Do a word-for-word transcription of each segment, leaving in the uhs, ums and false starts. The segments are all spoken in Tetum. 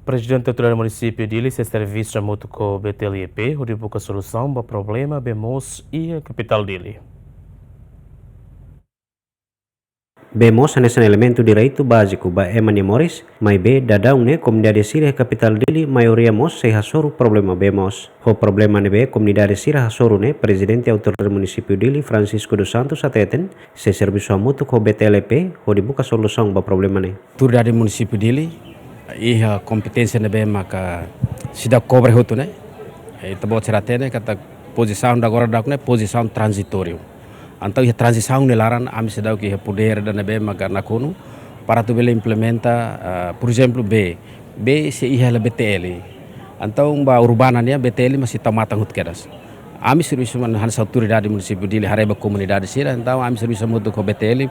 Prezidente Autoridade Munisípiu Dili sei servisu hamutuk ho B T L I P hodi buka solusaun ba problema bee moos iha kapitál Dili. Bee moos hanesan elementu direitu báziku ba ema nia moris, maibé daudaun ne'e komunidade sira iha kapitál Dili maioria mós sei hasoru problema bee moos. Ho problema ne'ebé komunidade sira hasoru ne'e, Prezidente Autoridade Munisípiu Dili, Francisco dos Santos, hateten sei servisu hamutuk ho B T L I P hodi buka solusaun ba problema ne'e. Autoridade Munisípiu Dili iha kompeténsia ne'ebé maka seidauk kobre hotu ne'e. Ita-boot sira hatene katak pozisaun daudaun agora daudaun ne'e pozisaun tranzitóriu. Entaun iha tranzisaun nia laran ami seidauk iha podér ida ne'ebé maka nakonu para atu bele implementa, ah, por ezemplu, bee. Bee sei iha hela B T L. Entaun ba urbana nian B T L mak sei tau matan hotu kedas. Ami servisu hanesan Autoridade Munisípiu Dili haree ba komunidade sira, entaun ami servisu hamutuk ho B T L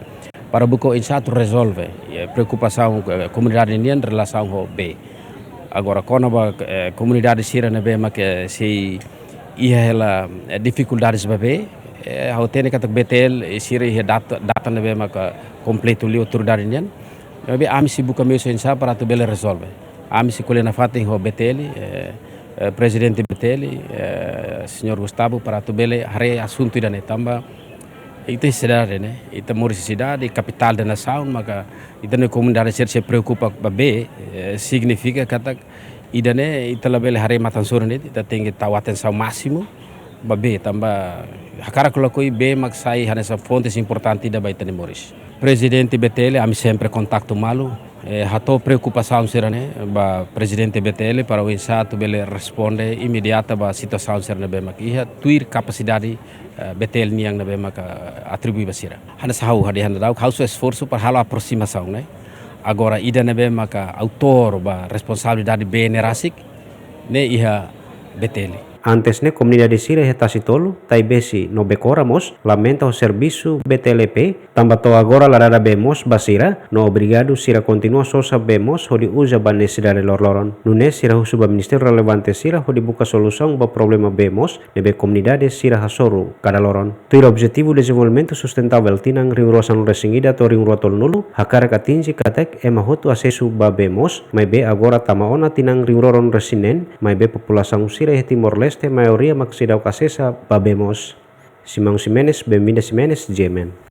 para buka oinsá atu rezolve, eh, preokupasaun, eh, komunidade nian relasaun ho bee. Agora, kona-ba, eh, komunidade sira ne'ebé maka sei iha hela, eh, difikuldades ba bee, eh, ha'u hatene katak B T L sira iha data, data ne'ebé maka kompletu liu autoridade nian. Maibé ami sei buka meius oinsá para atu bele rezolve. Ami sei ko'alia nafatin ho B T L, eh, eh, Prezidente B T L, eh, Señór Gustavo, para atu bele haree asuntu ida-ne'e tanba ita sidade ne'e, ita moris sidade, kapitál da nasaun, maka ita-nia komunidade sira sei preokupa ba bee, eh, signifika katak ida-ne'e ita labele haree matan sorin de'it, ita tenke tau atensaun másimu ba bee, tanba hakarak ka lakohi bee mak sai hanesan fontes importante ida ba ita-nia moris. Prezidente B T L, ami sempre kontaktu malu, eh, hato'o preokupasaun sira-ne'e ba Prezidente B T L para oinsá atu bele responde imediata ba situasaun sira ne'ebé mak iha tuir kapasidade, eh, B T L nian ne'ebé maka atribui ba sira. Hanesan ha'u hadi handa dauk, ha'u sei esforsu para halo aproximasaun ne'e. Agora ida ne'ebé maka autór ba responsabilidade bee ne'e rasik ne'e iha B T L. Antes ne'e komunidade sira iha Tasi Tolu, Taibesi no Bekora mós lamenta ho servisu B T L I P, tanba to'o agora la dada bee moos ba sira, no obrigadu sira kontinua sosa bee moos hodi uza ba nesesidade loroloron. Nune'e sira husu ba ministériu relevante sira hodi buka solusaun ba problema bee moos ne'ebé komunidade sira hasoru kada loron. Tuir Objetivu Dezenvolvimentu Sustentável tinan rihun rua sanulu resin ida to'o rihun rua tolunulu, hakarak atinje katak ema hotu asesu ba bee moos, maibé agora tama ona tinan rihun rua ruanulu resin neen, maibé populasaun sira iha Timor-Leste maioria mak seidauk asesa ba bee moos. Simão Ximenes, Benvinda Ximenes, G M N.